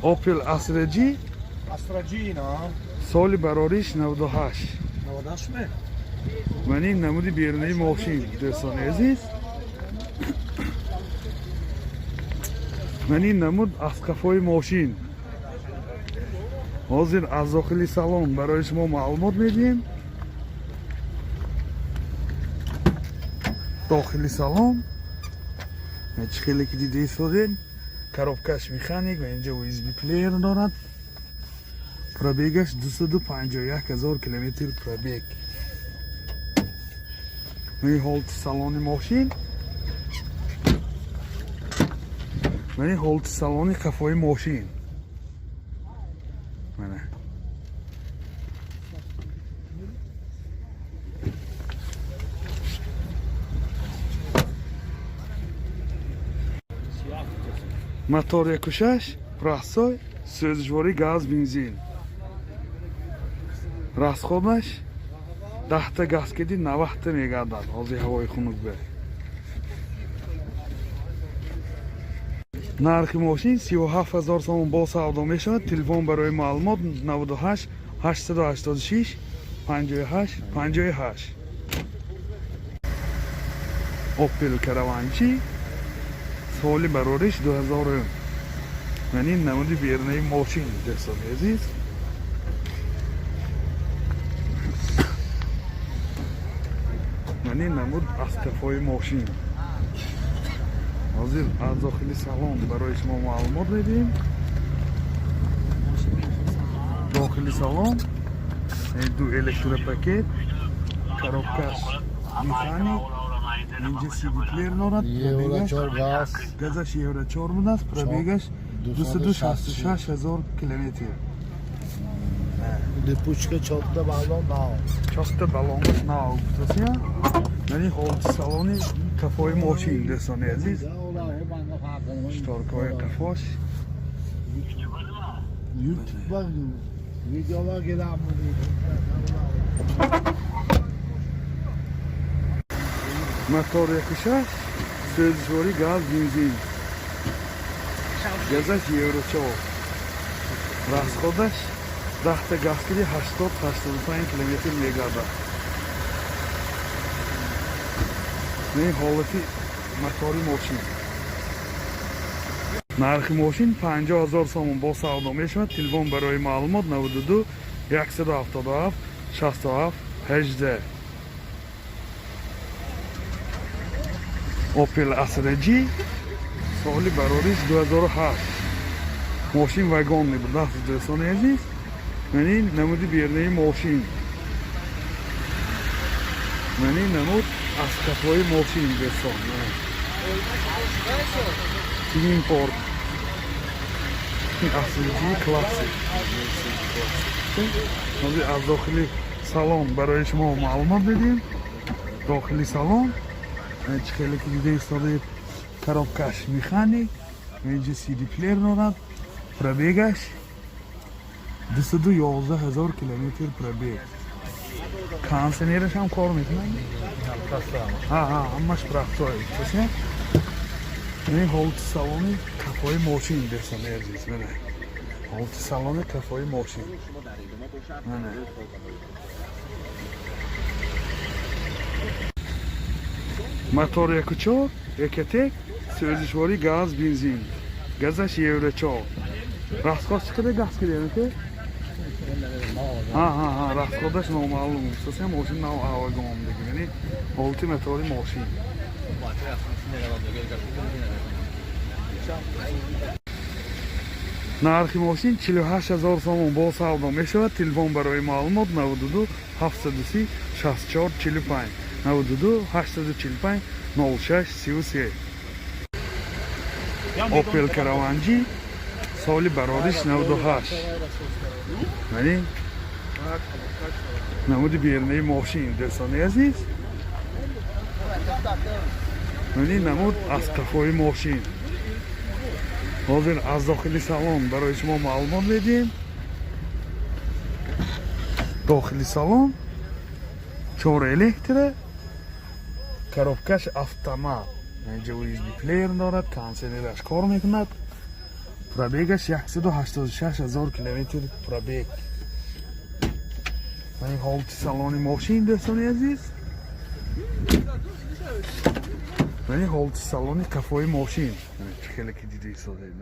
Opel Astra G. Astra G, no? Соли барориш 98. 98 ме? Ман ин намуди берунаи мошин, дӯстони азиз. Ман ин намуд аз қафои мошин. Ҳозир аз дохили салон барои шумо маълумот медиҳем. Дохили салон чӣ хеле ки дида истодем, коробкаш механик ва инҷа USB плеер дорад. Пробегаш 251 ҳазор километр пробег. Мани ҳолати салони мошин. Мани ҳолати салони қафои мошин. Мана. Мотор 1.6, простой, сӯзишворӣ газ, бензин. Расходаш 10-та газ кеди 90-та мегардад, ҳозир ҳавои хунук бе. Нархи мошин 37 ҳазор сомон бо савдо мешавад. Телефон барои маълумот 98 886 58 58. Opel Caravan соли барориш 2000. Ман ин намуди берунаи мошин, дӯстони азиз. Ман ин намуд аз қафои мошин. Ҳозир аз дохили салон барои шумо маълумот медиҳем. Дохили салон ду электропакет, коробкаш механик, инҷа CD плеер дорад. Евро 4 газ. Газаш евро 4 будааст, пробегаш 266 ҳазор километр. Липучка чорта баллон нав. Чорта баллонаш нав гуфтасия. Яъне ҳолати салони қафои мошин, дӯстони азиз. Шторкаҳои қафош. YouTube videolar giren. Мотор 1.6, сӯзишворӣ газ, бензин. Газаш евро 4. Расходаш 10-та газ киди 80-85 километр мегардад. Ин ҳолати мотори мошин. Нархи мошин 50 ҳазор сомон бо савдо мешавад. Телефон барои маълумот 92 177 67 18. Opel Astra G соли барориш 2008. Мошин вагонный будааст, дӯстони азиз. Ман ин намуди берунаи мошин. Ман ин намуд аз қафои мошин, дӯстон. Twin port. Astra G Classic. Ҳозир аз дохили салон барои шумо маълумот медиҳем. Дохили салон чӣ хеле ки дида истодаед, коробкаш механик, инҷа CD плеер дорад, пробегаш 211 ҳазор километр пробег. Кондиционераш ҳам кор мекунад. Ҳамаш простой. Ин ҳолати салони қафои мошин, дӯстони азиз. Мана ҳолати салони қафои мошин. Мана. Мотор 1.4, Ecotec, сӯзишворӣ газ, бензин. Газаш евро 4. Расход чӣ қадар газ киди, ки? Ҳа, расходаш номаълум. Хусусан мошин нав аввалга омадаги. Яъне ҳолати мотори мошин. Нархи мошин 48 ҳазор сомон бо савдо мешавад. Телефон барои маълумот 92 730 64 45, 92 845 06 33. Opel Caravan G соли барориш 98. Яъне намуди берунаи мошин, дӯстони азиз. Яъне намуд аз қафои мошин. Ҳозир аз дохили салон барои шумо маълумот медиҳем. Дохили салон чор электро, коробкаш автомат, инҷа USB плеер дорад, кондиционераш кор мекунад. Пробегаш 186 ҳазор километр пробег. Ин ҳолати салони мошин, дӯстони азиз. Ин ҳолати салони қафои мошин. Чӣ хеле ки дида истодаед.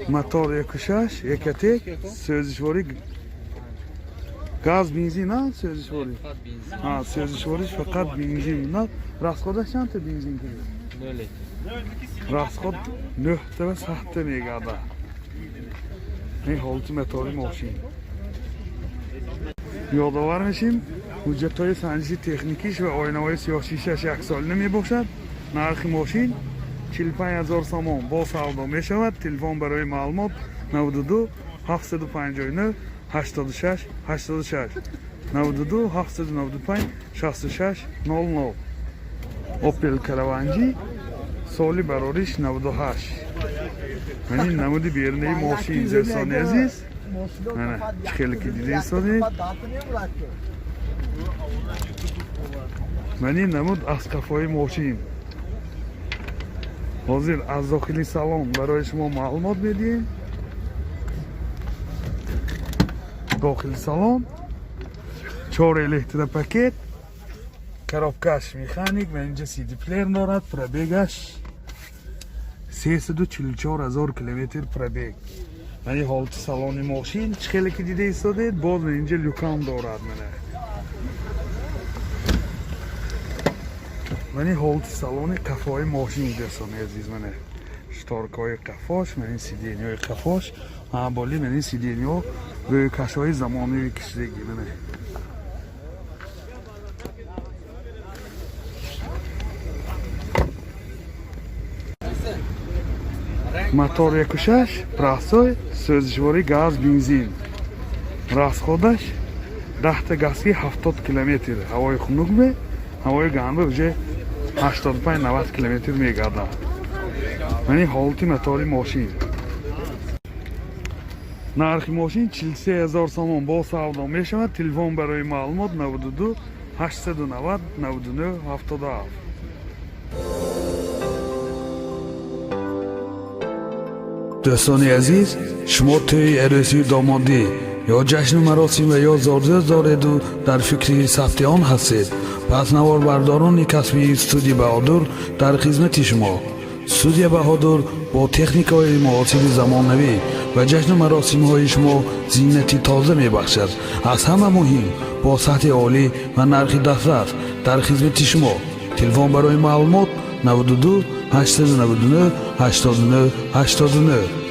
Мотор 1.6 Ecotec, сӯзишворӣ газ, бензин, а сӯзишворӣ, а сӯзишвориш фақат бензин. На, расходаш чандта бензин кунед? Расход нӯҳта ва садта мегардад. Ин ҳолати мотори мошин. Ёдовар мешим, ҳуҷҷатҳои санҷиши техникиш ва оинаҳои сиёҳшишаш яксолина мебошад. Нархи мошин 45 ҳазор сомон, бо савдо мешавад. Телефон барои маълумот 92 759 86 86, 92 795 66 00. Opel Caravan G, соли барориш 98. Ин намуди берунаи мошин, дӯстони азиз. Ана, чӣ хеле ки дида истодед. Ман ин намуд аз қафои мошин. Ҳозир аз дохили салон барои шумо маълумот медиҳем. Дохили салон чор электропакет, коробкаш механик ва инҷа CD плеер дорад. Пробегаш 344 ҳазор километр пробег. Мани ҳолати салони мошин, чӣ хеле ки дида истодед. Боз инҷа люкам дорад. Мана, мани ҳолати салони қафои мошин, дӯстони азиз. Мана шторкаҳои қафош, мани сиденьяҳои қафош, боли мани сиденьяҳо рӯйкашҳои замонавӣ кишидагӣ. Мана, мотор 1.6 простой, сӯзишворӣ газ, бензин. Расходаш 10-та газки 70 километр. Ҳавои хунук ме, ҳавои гармбе уже 85-90 километр мегардад. Мани ҳолати мотори мошин. Нархи мошин 43 ҳазор сомон, бо савдо мешавад. Телефон барои маълумот 92 890 99 77. Дӯстони азиз, шумо тӯи арӯсию домодӣ ё ҷашну маросим ва ё зодрӯз дореду дар фикри сабти он ҳастед, пас наворбардорони касбии студия Баҳодур дар хизмати шумо. Студия Баҳодур бо техникаҳои муосири замонавӣ ба ҷашну маросимҳои шумо зинати тоза мебахшад. Аз ҳама муҳим, бо сатҳи олӣ ва нархи дастрас дар хизмати шумо. Телефон барои маълумот 92 899 89 89.